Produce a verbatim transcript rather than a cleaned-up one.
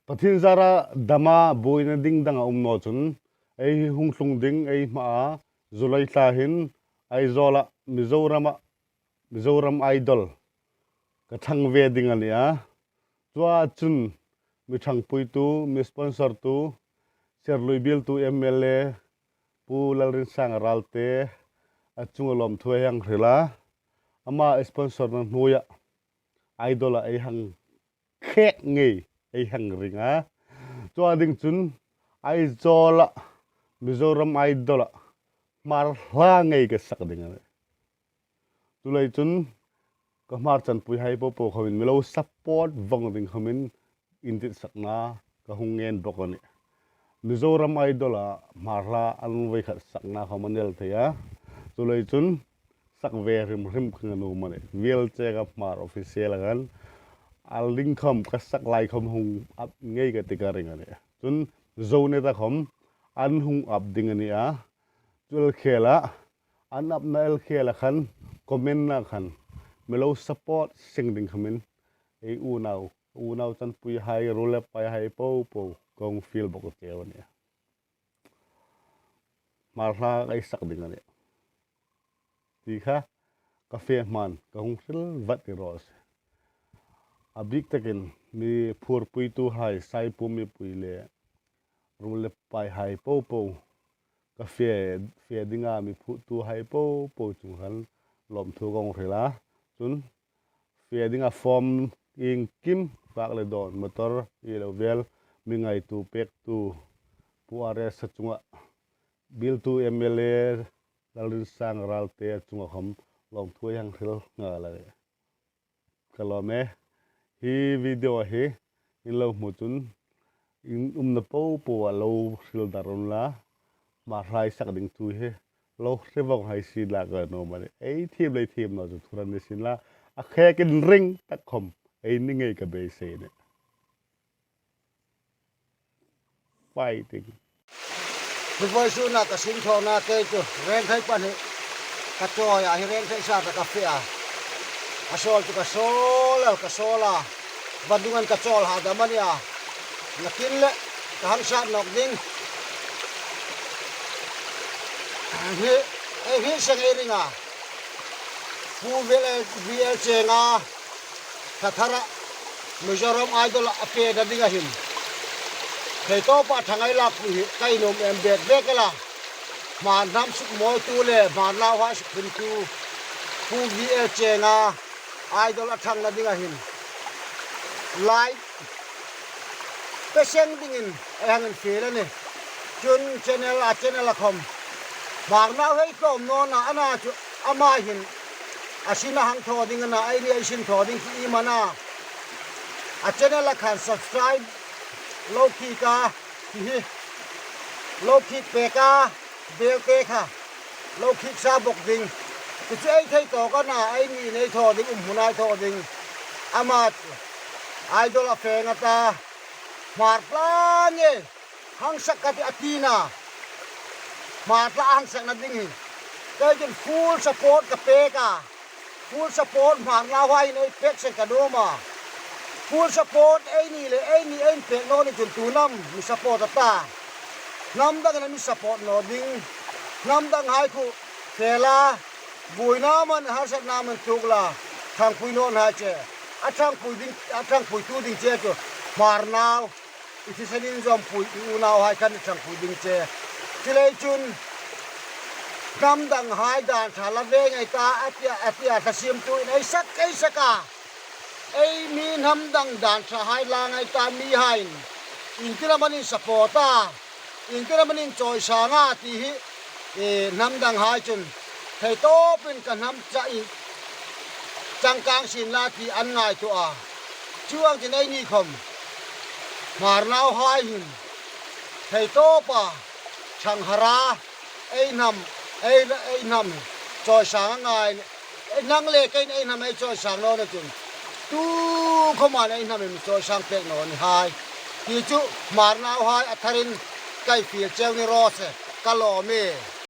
Pathian zara dama buoina ding dang a um naw chun, ei hung tlung ding ei hmaa, July thla hin Aizawla Mizorama, Mizoram Idol ka thang ve ding a nih a. Chua chun mi thangpuitu, mi sponsortu, Serlui bialtu M L A Pu Lalrinsanga Ralte a chunga lawmthu ei hang hril a. Ama sponsorna hnuoia Idola ei hang khek ngei, ei hang ring a. Chua ding chun Aizawla Mizoram Idola Hmar hla ngei ka sak ding a nih. Chuleiin chun ka Hmar chanpuihai popo khomin mi lo support vong ding khomin intitsakna ka hung ngen bok a nih. Mizoram Idola Hmar hla an voi khat sakna khom an el thei a. Chuleiin chun sak ve hrim hrim ka nuom a nih. Vial che ka Hmar official a kan a ding khom ka sak lai khom hung ap ngei ka ti ka ring a nih. Chun Zo neta khom an hung ap ding a nih a. Chu el khela, an apna el khela khan, comment-na khan mi lo support seng ding khomin ei unau, unau chanpuihai, ruol le paihai popo ka hung fiel bok cheu a nih. Hmar hla ei sak ding a nih ti kha ka fe hman ka hung hril vat ni raw se. A bik takin mi phurpuituhai, Saipum mipui le ruol le paihai popo, ka fe, fe dinga mi phurtuhai popo chung khan lawmthu ka hung hril a. Chun fe dinga form iengkim, fak le dawn, motor, i lo vel, mi ngaituo pektu Pu R S-a chunga, bialtu M L A Lalrinsanga Ralte chunga khom lawmthu ei hang hril nghal a nih. Ka lawm e, hi video hi in lo hmu chun in umna popo a lo hril dar unla, Hmar hla ei sak ding thu hi lo hre vong hai sien la ka nuom a nih. Ei thiem le ei thiem naw chu thuran ni sien la, a khekin ring tak khom ei ni ngei ka beisei a nih. Fighting. Hi vawisuna ka sin thawna kei chu rengthei pahni ka chawi a, hi rengthei sa ta ka fe a. A sawl chu ka sawl a, ka sawl a. Vadungan ka chawl ha dam a nih a. Nakin le ka hang sat nawk ding. Hi, ei hi seng ei ring a. Pu V L, V L Chenga, Thathara, Mizoram Idol a fena dinga hin. Thei tawpa thang ei lakpui hi, ka nuom em bek bek el a. Hmar hnam sukmawitu le, Hmar nauhai sukthimtu, Pu V L Chenga, Idol a thangna dinga hin. Lai pe seng dingin ei hang infiel a nih. Chun channel a, channel-a khom Hmar nauhai tlawm nawna a na chu ama hin a sin a hang thaw ding a na, eini ei sin thaw ding ti i mana. A channel-a khan subscribe lo khik a, ti hi. Lo khik pek a, bel te kha lo khik sa bok ding. Ti chu ei thei tawk a na, eini ei thaw ding, um hmun ei thaw ding. Ama chu Idol a feng a ta. Hmar hla ngei hang sak ka ti a tina. Hmar hla hang sakna ding hi. Kei chun full support ka pek a. Full support Hmar nauhai in ei pek seng ka nuom a. Full support eini le eini ei pek naw ni chun tu hnam mi support a ta. Hnam dangin a mi support naw ding. Hnam danghai khu fe la. Buoina man, harsatna man tuok la, thangpui naw hai che. A thangpui ding, a thangpuitu ding che chu Hmar nau, i thisenin zawmpui, i unauhai khan thangpui ding che. Chuleiin chun hnam danghai dan ṭha la ve ngei ta, a tia, a tia, thlasiemtu in ei sak, ei sak a. Ei mi hnam dang dan ṭhahai la ngei ta mihaiin iengtin amanih support a, iengtin amanih chawisang a ti hi, e, hnam danghai chun thei tawpin ka hnam cha in changkang sien la ti an ngaituo a. Chuong chun eini khom Hmar nauhai hin thei tawpa thang har a, ei hnam, ei, ei hnam chawisang a ngai, nang le keiin ei hnam ei chawisang naw ni chun, tu khoma ei hnam ei mi chawisang pek naw ni hai. Ti chu Hmar nauhai a tharin ka fiel cheu ni raw se, ka lawm e.